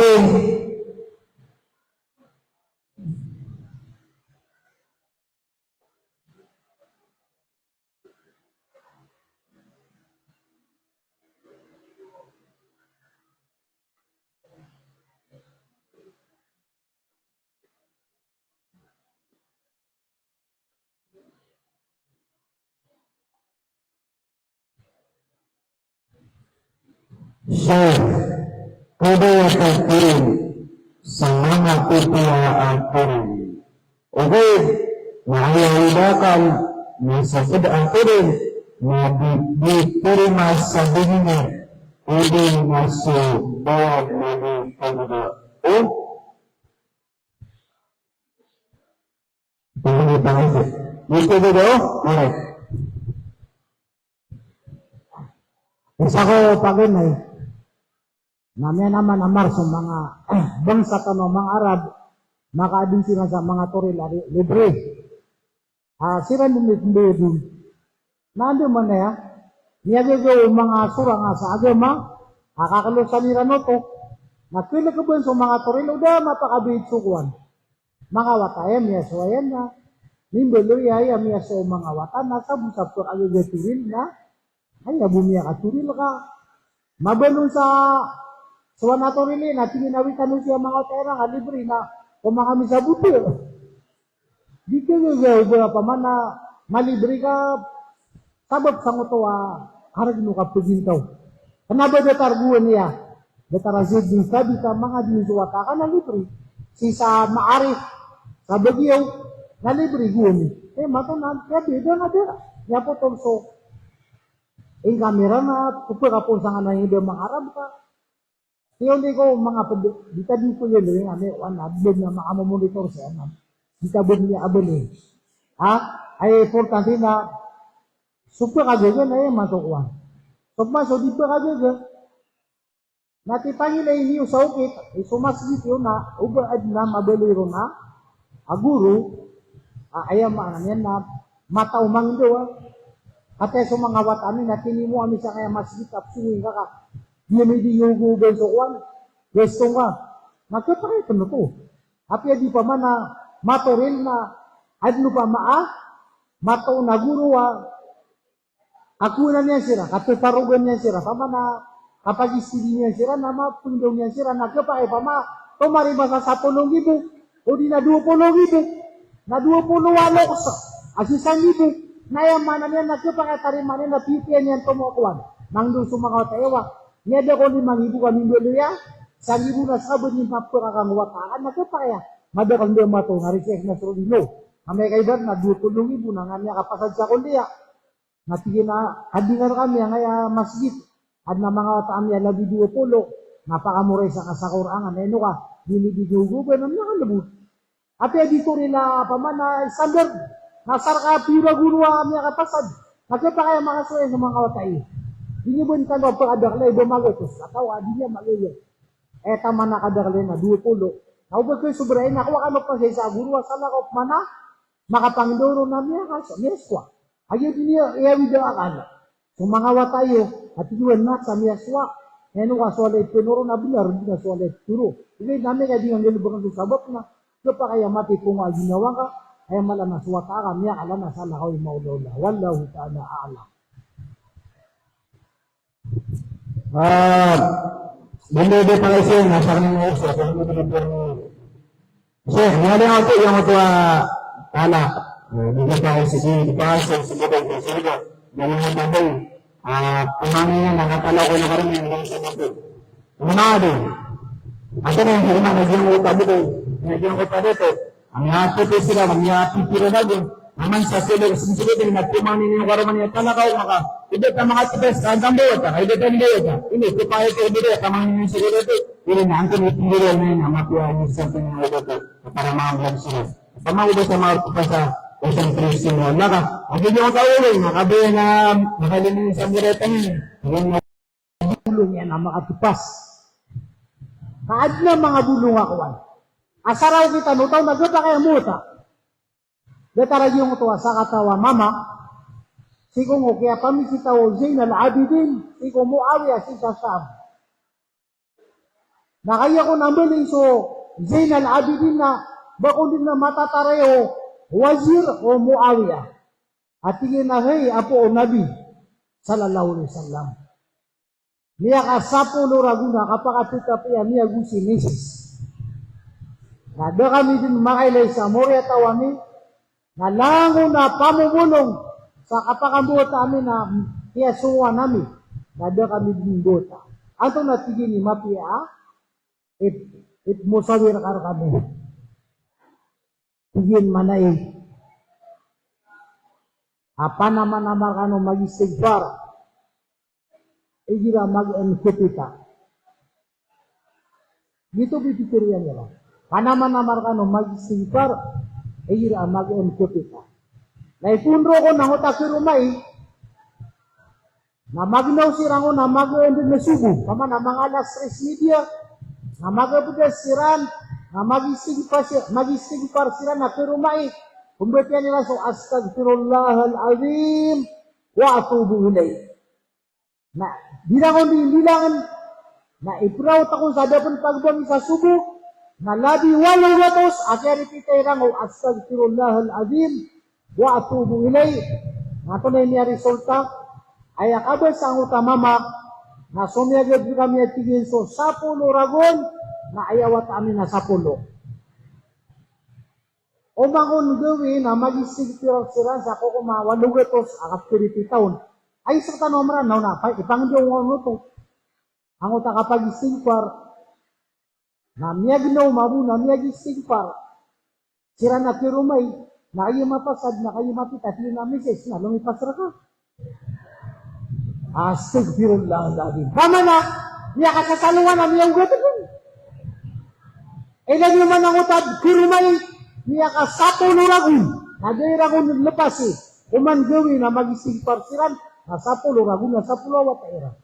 So, pwede ito pwede sa mga totoo ang pwede. Okay, na aya idakan na sa pwede ang pwede, na di, di pwede mas sa dihina, pwede mas sa bayan na di pwede. Oh? Pwede ba ito? Dito ba ito? Alright. Isa ko paganay na miyanamar so manga bangsa tano a manga Arab, makaadn siran sa manga toril a li-, libre. Ah, siran dn i pmbayad on. Na andamanaya, miyagaga o manga sorang a sa agama a kakalosan iran oto, na kalkbn so manga toril o da mapakabayad so kowan. Manga wata aya miyasowa iyan na mimbaloy aya miyasowa o manga wata na sabo sa pkagaga toril na aya bo miyakatoril ka. Mabanon sa sowa na toril iyan na tig iyan a wi tano siya manga wata iran a libre na o manga misabot. Di kagaga o ba pman a malibre ka sabap sangkoto a kargn o kapagintaw. Kna ba datar gowani a datar a Zaid bin Thabit a manga di so wata ka na libre. Sii sa Ma'arif, sa Baguio, na libre gowani. Eh, mato na, kaya bida na dara. Kaya potol so, in kamera na, pagkapon sa nga na hindi mangarab ka. Tiyo di ko manga ped-, di ta di ko yun, di nga, may, wan, na, di na makamomonitor sa, na, di ta bed niya abel, eh. Ha? Ay, importante na, so pkagaga na, eh, matokuan. So, maso, di pkagaga. Na tipangilay niyo sa okit, iso masgit iyo na, oba adn a mabaloy ron a, a goro, a, aya maana niyan na, mata o mangindaw a. Kataya so manga wata ami na tinimo ami sangkaya masgit a psongoy ngka ka. Di ami di iyo goban so kowan, pwesto ngka. Na khapakay pn oto. Apiya di pman a matoril na, adn o pama a, mata o na goro a, kakowanan iyan siran, katatarogan iyan siran, pama na kapagistidi niyan siran, na mapndaw niyan siran, na khapakay pama, tomari masa sapolo nggibo, odi na dowa polo nggibo, na dowa polo a loks a sisa nggibo, na aya maana niyan na khapakay tarimaan iyan na pipiya niyan tomo a kowan. Mangndao so manga wata iyan a, miyada ko lima nggibo ka mimbaloy a, sa nggibo na sabap niyan papakakan o wata akan, na khapakay a, madakl anda mato, na risis na srodino. Amay ka ibarat na dowa polo nggibo na nga miyakapasad sa kondiya. Na tig iyan a, kadingar kami angkaya masgit, adn a manga wata ami a labi dowa polo, na pakamoray sa kasakor angan, ino ka, di mi di gogoban a miyakalbod. Apiya di toril a pama na standard, na asar ka pira goro a miyakapasad, na khapakay a makasowa iyan so manga wata iyan. Di niyo ba niyan tano a pkadakl iyan, iba magatos, atawa di niyan magaya. Eh, taman a kadakl iyan na dowa polo. Na oba kasobra iyan, na kowa kano pa sa isa a goro a salakaw pman a makapangindaw ron a miyakasowa, miyasowa. Aya di niyan iyawid a akal so manga wata iyo, a tig iyan na sa miyasowa. Ino ka so walay pnoro na bnar, di na so walay pnoro. Ino na amay ka di nga nggalbkn so sabap na, khapakay a matiponga a ginawa ngka, aya mala na so wata ka, miyakala na salakaw i maolaola. Wallahu ta'ala a'lam. Ah, bende de pala siya, nasa kanina siya, sa kanina siya. Sheikh, miyada ako yang oto a talak. Eh, di ka pa kasi di pa kasi sa gabay sa surga. Di mo tabay. Ah, pamangin na nakatalak ko na karon yung sa natin. Mnadi. Ati na hindi naman na giyangkoto a bukol, na giyangkoto a dato. Ang iya pipisiran, ang iya pipira lagi. Naman sa sila, sa sila din, na tumani niyo karama niya talakaw, maka, ida ta makatipas, ka ang tambo ta, ida ta hindi ta. Ini, kupaya ta hindi ta, tamani niyo sa sila ito. Ini na, ang kami pinira na yun, ang mapiya niyo sa atin na ito. Para mga vlog sila. Pamawid sa mga kupasa, o sa Kristo mo. Naka, ang hindi ko kaulo, makabaya na, makalinin sa mura tayo. Ang bolong iyan a makatipas. Ka adn a manga bolong a kowan. Asar a okit a taw na gabakay a mota. Datar a giyangkoto a sakataw a mama. Sii ko ngka a pamisita o Zainal Abidin, sii ko Muawiya sii sa Sham. Na kagiya kon a mbaling so Zainal Abidin na ba kon di na matataray o wazir o Muawiya. A tig iyan a hay apo o Nabi sallallahu alaihi wasallam. Miyakasapolo ragon a kapakapikapik ami ago si misis. Na da kami dn makailay sa moriyataw ami, na langon a pamobolong sa kapakambowata ami na kiyasongowan ami, na da kami dn mbowata. Antonaa tig iyan i mapiya a ip-, ipmosawir ka rkami. Tig iyan manay a panamanamar kano magistighfar igira mag-en kapita. Giyoto pipikir iyan iran. Panamanamar kano magistighfar igira mag-en kapita. Na ipoon roo ko na angkoto a karoma i na magnaw siran on a mag-en dn a sobo, paman a manga alas tres media, na mag-abdas siran, na mag-istighfar si-, mag-istighfar siran a karoma i, pmbatiya iran so astaghfirullahal azim wa atubu ilaih. Na bilangon di bilangon, na ipraw ta kon sa da pn pagbang sa sobo, na labi walo gatos a kiyaripita iran o astaghfirullahal azim wa atubu ilaih. Na antonaa i miyaresulta, aya kabasa angkoto a mama, na somiyagad kami a tig iyan so sapolo ragon, na aya wata ami na sapolo. Oman kon gawii na magistighfar siran sa kokom a walo gatos a kapiripita on. Ay, sa tano a Mranaw na, pa-, ipangndao ngka on oto. Angkoto a kapagistighfar. Na miyagnaw mambo na miyagistighfar siran a karoma i, na kagiya mapasad, na kagiya mapita, tig iyan a misis na lomipas rka. Astaghfirullahal azim. Paman a miyakasasalongan a miyaogat dn. Ilay niyo man angkoto a karoma i, miyakasapolo ragon. Na da iran kon lepasi. Oman gawii na magistighfar siran, na sapolo ragon, na sapolo a wata iran.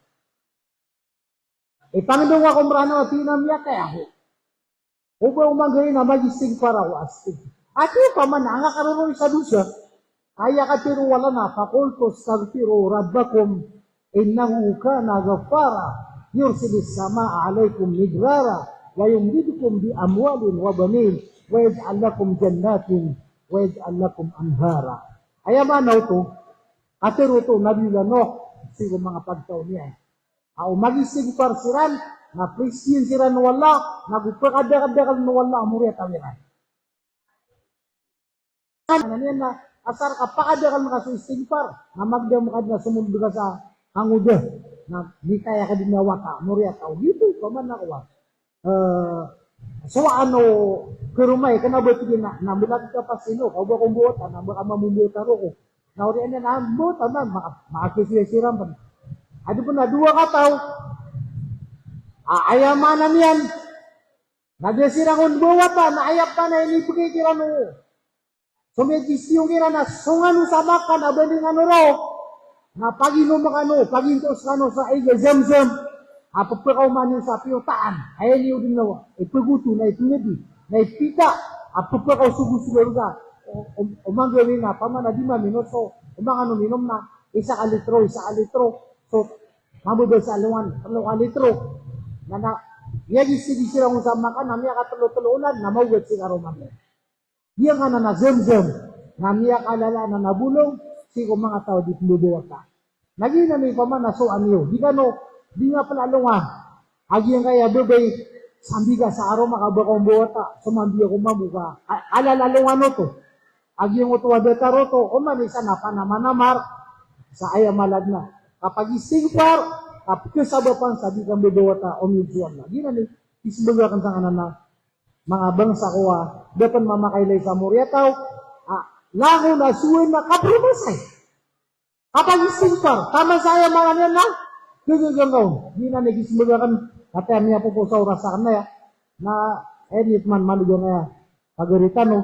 Ipangndao ngka ko Mranaw a tig iyan a miyakaya ako. O ba oman gawii na magistighfar ako, astaghfir. Ati paman a nga karoroi sa dosa. Aya katharo o Allah na, "Faqultu astaghfiru rabbakum innahu kana ghaffara, yursilis samaa alaikum midrara, wa yumdidkum bi amwalin wa banin, wa yaj'al lakum jannatin, wa yaj'al lakum anhara." Aya maana oto, katharo oto o Nabiyullah Nuh sii ko manga pagtaw niyan. A o magistighfar siran, na priskiyan siran o Allah, na go pakadakadakal o Allah a moriyataw iran. Maana niyan na asar ka pakadakal ngka so istighfar, na magdam ka dn a somold ka sa kangoda, na di kaya ka dn a wata, moriyataw. Giyoto, paman a kowan. Eh, so ano, karoma i, kna ba tig iyan a, na mbalag ka pasino, ka o ba ko mbowata, na ba ka mambo mbowata roo ko. Na oriyan iyan a mbowata, na maka-, makakisiya siran pn. Ado pn a dowa kataw. A, aya maana niyan. Na da siran kon mbowata, na aya pn a inibgay kiran o So miyagistiyo kiran a songan o sa Makkah na bandingan o roo. Na paginom kano, pagintos kano sa ig a Zamzam. A pphakaoma niyo sa piyotaan. Aya niyo dn na ipagoto, na ipngadi, na ipita. A pphakaosogosogo roo sa. O, o, oman gawii na, paman a di maminom so, oman kano minom na isa ka litro, isa ka litro. So, mababa sa alongan, tlo ka litro. Na, na, miyagistiyo siran o sa Makkah na miyakatlo-tlo olan, na maogat si karoma niyan. Giyangkanan a Zamzam, na miyakalalaan a bolong sii ko manga taw a di pmbowata. Na giyanan i paman a so aniyo, di kano, di nga plalongan. A giyangkaya babay, sambi ka sa aroma ka ba ka ombowata, so mambi ako mambo ka, a-, alalalongan oto. A giyangkoto a datar oto, oman i isa na panamanamar sa aya mala dn a kapagistighfar, Kapkhasabapan sa di kambabawata o miyog so Allah. Giyanan i, ismbag akn sangkanan a manga bangsa ko a da pn mamakailay sa moriyataw a langon a so aya na kapromasay. Kapag-istighfar, taman sa aya manga niyan na khagagangkaw. Giyanan i ismbag akn, katii a miyapopoon sa oras akn aya. Na, aya niyan man maligaw na aya. Pagari tano.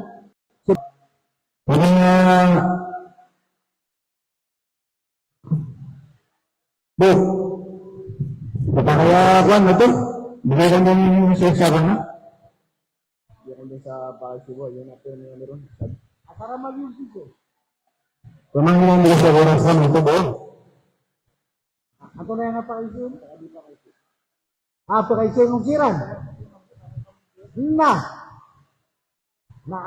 Bo. Kapakay a kowan na to. Bigay ko din sa isa ko na. Bigay ko din sa pakay si Bo, yun na po yung meron. Asara mag-iwan si Bo. Pamangin din sa oras ko na ito, Bo. Ato na yung pakay si Bo. Ah, pakay si Bo, siran. Na. Na,